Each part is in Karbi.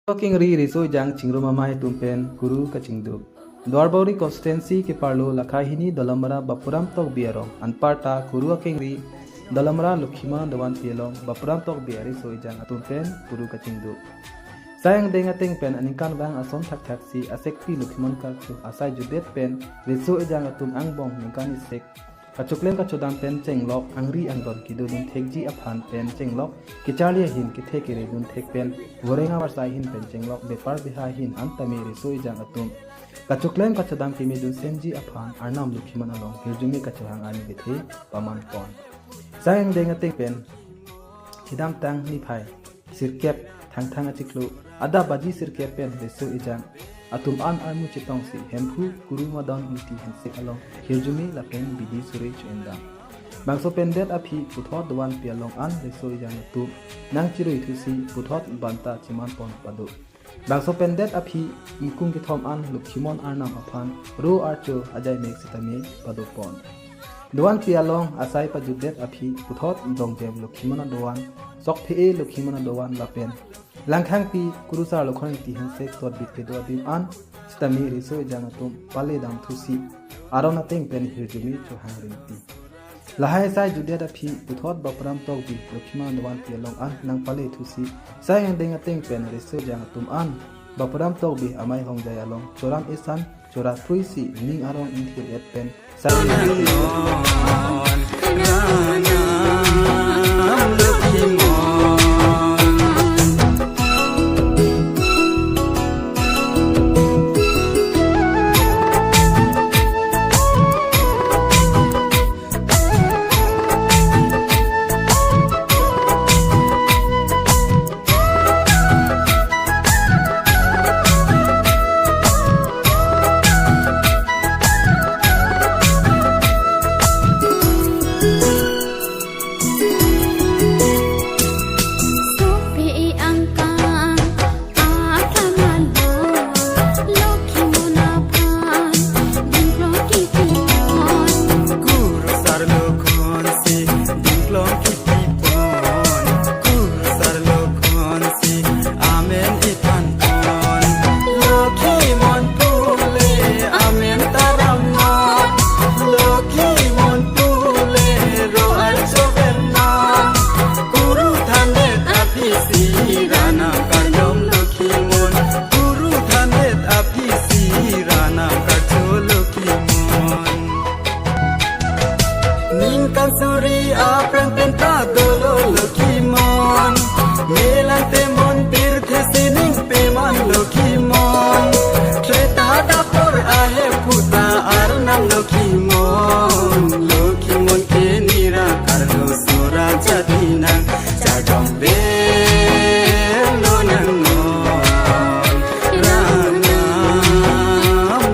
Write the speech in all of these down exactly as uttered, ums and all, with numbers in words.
Akengri riso ejang chingrum amei atum pen kuru kachingduk. Duarbagori constituency keparlo lakha hini Dolamara Bapuram Tokbi arong anparta kuru akengri Dolamara Lokhimon Dovan Pi along Bapuram Tokbi ariso ejang atum pen kuru kachingduk. Sai angdeng ateng pen aningkanvang ason thakthaksi asekpi Lokhimon Karcho asai jutdet pen riso ejang atum angbong ningkan isek kachoklem kachodam pen chenglok, angri angdon kedodun thekji aphan pen chenglok, kecharli ahin kethe keredun thek pen, goreng avarsai ahin pen chenglok, bepar beha ahin antame riso ejang atum kachoklem kachodam kemedun senji aphan Arnam Lokhimon along hirjume kachohang arni kethe paman pon. Sai angdeng ateng pen kedamtang niphai sirkep Thangthang achiklo adap baji sirkep pen riso ejang atum an armu chetongsi Hemphu Kuru Madan Ingti Hensek along hirjume lapen bidi suri cho-endam. Bangso pendet aphi puthot Dovan Pi along an riso ejang atum nangchirui thusi puthot banta cheman pon pado. Bangso pendet aphi ingkung kethom an Lokhimon Arnam aphan ro archo ajai mek sitame pado pon. Dovan Pi along asai pajutdet aphi puthot dongjem Lokhimon adovan, sok phe-e Lokhimon adovan lapen Langkhangpi Kurusar Lokhon Ingti Hensek totbit kedo adim an sitame riso ejang atum pale dam thusi aron ateng pen hirjume chohang rinti. Lahai sai jutdet aphi puthot Bapuram Tokbi Lokhimon Dovan Pi along an nangpale thusi sai angdeng ateng pen riso ejang atum an Bapuram Tokbi amei hongjai along choram esan chora pruisi ning arong ingthir et pen sai Kurusar Lokhon si dingklong kipipon, Kurusar Lokhon si amen iphan pon. Lokhimon pule amen taram non, Lokhimon pule ro archo ber non. Kuru thandet aphi si ranam kardom Lokhimon, Kuru thandet aphi si ranam karcho Lokhimon. Ningkan suri aphrang pen ta dolo Lokhimon. Melang temon tirthe sining peman Lokhimon. Treta dapor ahe puta arnam Lokhimon. Lokhimon ke nira karlo sura jadinang. Chadom belo nang non, ranam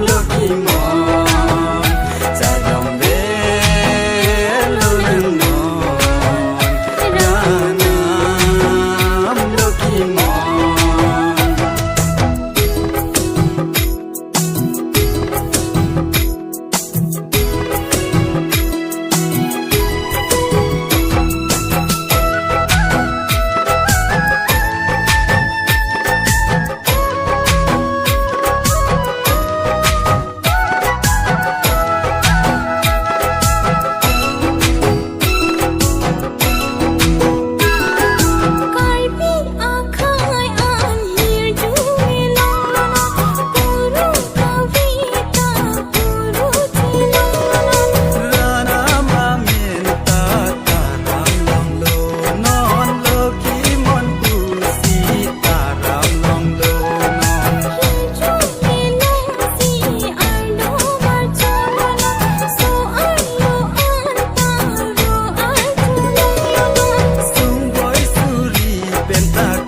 Lokhimon. Chadom belo nang non, ranam Lokhimon. Sungboi suri pentak